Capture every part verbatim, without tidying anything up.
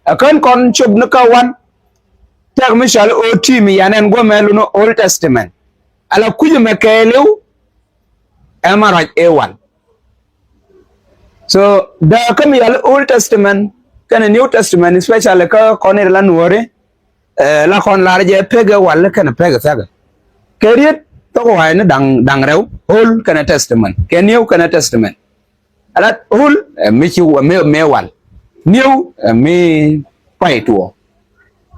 Ɛ kän kɔn cop ni kä wan. Tɛk mi cɔal i̱ O T mi yan ɛn guɔmɛ luni Old Testament. Ala kui̱c ɛmɛ kɛɛliw ɛ ma ruac ëë wal. So dääk kä mi cɔal i̱ Old Testament kɛnɛ New Testament, especially kä kɔn ir la nuɔ̱ɔ̱ri, eh, la kɔn lar jɛ pek ëë wal kɛnɛ pek ëë thia̱kɛ. Kɛ riet thok wa̱i̱ ni da̱ŋ, da̱ŋ rɛw, Old kɛnɛ Testament, kɛ New kɛnɛ Testament. Ala Old ɛ mi ci wä mi, mi wal. New ɛ mi pay tuɔ.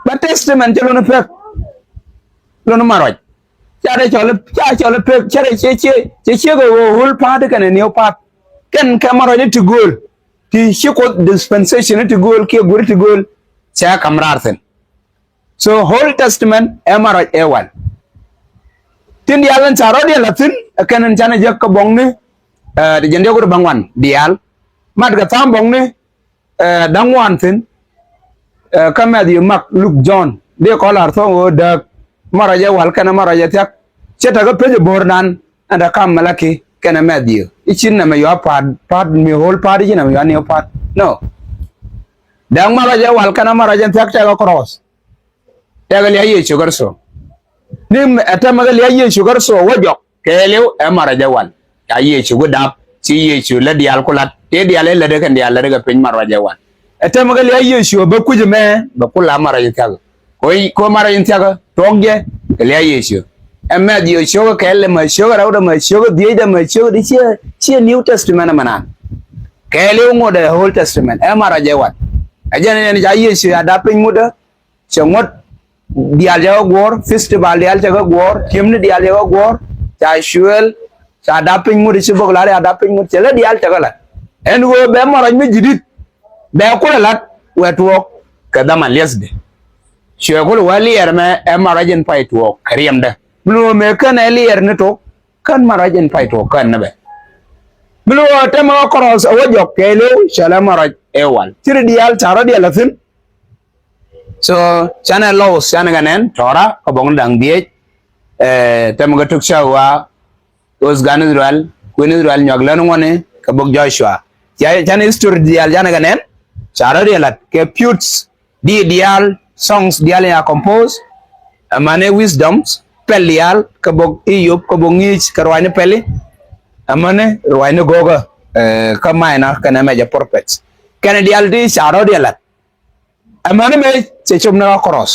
But Testament cɛ luni pek, luni ma ruac. Ca dee cɔl, ca cɔl pek, ca dee cie, cie, cie, cie kɛ ɣöö Old part kɛnɛ New part. Kɛn kɛ ma ruac ni ti gööl. Ti ci Kuoth dispensation ni ti gööl kiɛ guir ti gööl. Cɛ kam raar thi̱n. So Old Testament ɛ ma ruac ëë wal. Tin diaal in ca rɔ̱diɛn la thi̱n, ɛ kɛn in canɛ jek kä buɔ̱ŋni, eh, ti jiɛn diɔ̱k rɛw bäŋuan diaal. Mat kɛ tha̱a̱ŋ buɔ̱ŋni, eh, da̱ŋ ŋuan thi̱n, eh, kä Matthew, Mark, Luke, John. Dee kɔn lar thuɔ̱k ɣöö dääk ma ruac ëë wal kɛnɛ ma ruac ëë thia̱k. Cɛ tekɛ pec ɛ bo̱o̱rdan, ɛn te kam Malaki kɛnɛ Matthew. I̱ ci nɛmɛ yua part, part mi Old part, i̱ ci nɛmɛ yua New part. No. Dääk ma ruac ëë wal kɛnɛ ma ruac ëë thia̱k tɛkɛ cross. Tɛkɛ lia̱a̱ Yecu Kritho. Ni ɛ täämɛ kɛ lia̱a̱ Yecu Kritho wä jɔk kɛɛliw ɛ ma ruac ëë wal. Ca Yecu ku dap, ci Yecu lät diaal ku la̱t. Tëë diaal ëë lätdɛ kɛn diaal lätdɛ kɛ piny ma ruac ëë wal. Ɛ täämɛ kɛ lia̱a̱ Yecu bɛ kui̱c ɛmɛ, bɛ ku la ma ruac in thia̱kɛ. Kɛ ɣöö, kɛ ɣöö ma ruac in thia̱kɛ tuɔɔk jɛ kɛ lia̱a̱ Yecu. Ɛ Matthew cio̱kä kɛl, ɛ ma cio̱kä rɛwdɛ, ma cio̱kä dhiecdɛ, ma cio̱kä di, ciɛ, ciɛ New Testament ɛmɛ naan. Kɛɛliw ŋot ɛ Old Testament, ɛ ma ruac ëë wal. Ɛ jɛn ɛn ca Yecu a dap piny mutdä, cɛ ŋuɔ̱t diaal cɛ kɛ guɔ̱ɔ̱r, festival diaal cɛ kɛ guɔ̱ɔ̱r, ti̱emni diaal cɛ kɛ guɔ̱ɔ̱r, ca cuɛl, ca dap piny ŋut, ci bok lar ca dap piny ŋut, cɛ lä diaal cɛ kɛ la̱t. Ɛn ɣöö bɛ ma ruac mi ji̱ di̱t bɛ kulɛ la̱t wɛ tuɔɔk kɛ dhaman li̱ethdɛ. Cuɛ kulɛ wä liɛɛr mɛ ɛ ma ruac in pay tuɔɔk kɛ riɛmdɛ. Mi lo̱o̱ mëë kän ɛ liɛɛr ni tok, kän ma ruac in pay tuɔɔk kän ni bɛ. Mi lo̱o̱ täämɛ kä cross ɛ wä jɔk kɛɛliw cɛ lɛ ma ruac ëë wal. Ci ri diaal ca rɔ̱diɛn la thi̱n. So canɛ Laos, canɛ kɛ nɛn, tɔra kä buɔ̱ŋni da̱ŋ dhieec, eh, täämɛ kä tuk ca ɣɔaa, ɣöö gan Israel, kuën Israel nyuak län ŋuɔ̱tni kɛ bok Joshua. Ca, canɛ history diaal canɛ kɛ nɛn, ca rɔ̱diɛn la̱t kɛ few di diaal, songs diaal in ca compose, amäni wisdoms, pɛl diaal, kä bok Iyop, kä bok Ŋi̱i̱c, kä ruaacni pɛli, amäni ruaacni go̱o̱kä, eh, kä minor kɛnɛ major prophets. Kɛnɛ diaal ti ca rɔ̱diɛn la̱t. Amäni mëë cɛ cop ni kä cross.